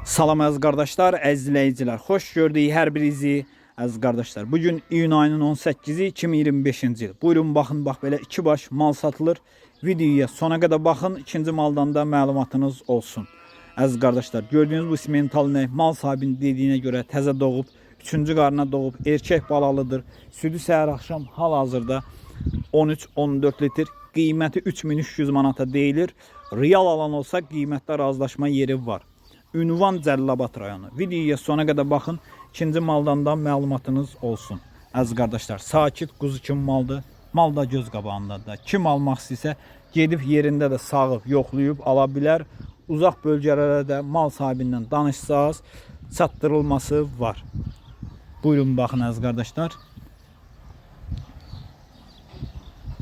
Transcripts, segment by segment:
Salam əziz qardaşlar, əziz izləyicilər. Xoş gördük hər birinizi əziz qardaşlar. Bu gün iyun ayının 18-i 2025-ci il. Buyurun baxın, bax belə iki baş mal satılır. Videoya sona qədər baxın, ikinci maldan da məlumatınız olsun. Əziz qardaşlar, gördüyünüz bu simental inək mal sahibinin dediyinə görə təzə doğub, üçüncü qarına doğub, erkək balalıdır. Südü səhər axşam hal-hazırda 13-14 litr, qiyməti 3300 manata deyilir. Real alan olsa qiymətdə razılaşma yeri var. Ünvan Cəlilabad rayonu. Videoya sona qədər baxın. İkinci maldan da məlumatınız olsun. Əziz qardaşlar, sakit quzu kimi maldır. Mal da göz qabağındadır. Kim almaq istəyirsə gedib yerində də sağıb, yoxlayıb ala bilər. Uzaq bölgələrə də mal sahibindən danışsaz çatdırılması var. Buyurun baxın əziz qardaşlar.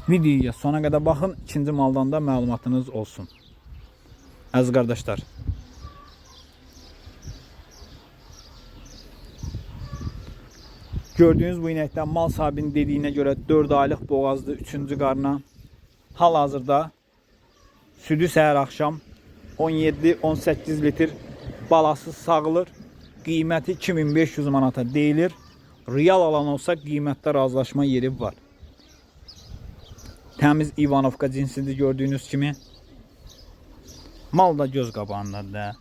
Videoya sona qədər baxın. İkinci maldan da məlumatınız olsun. Əziz qardaşlar, gördüyünüz bu inəkdən mal sahibinin dediyinə görə 4 aylıq boğazdı 3-cü qarına. Hal-hazırda südü səhər axşam 17-18 litr balası sağılır. Qiyməti 2500 manata deyilir. Real alan olsa qiymətdə razılaşma yeri var. Təmiz İvanovka cinsidir gördüyünüz kimi. Mal da göz qabağındadır da.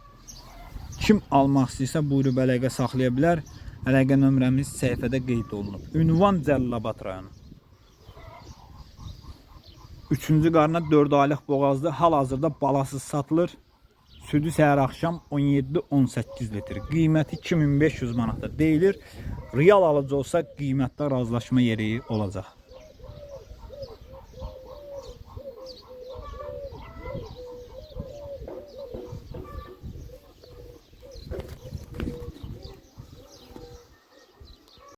Kim almaq istəyirsə buyurub əlaqə saxlaya bilər. Əlaqə nömrəmiz səhifədə qeyd olunub. Ünvan Cəlilabad rayonu. Üçüncü qarına 4 aylıq boğazdı. Hal-hazırda balasız satılır. Südü səhər axşam 17-18 litr. Qiyməti 2500 manata deyilir. Real alıcı olsa qiymətdə razılaşma yeri olacaq.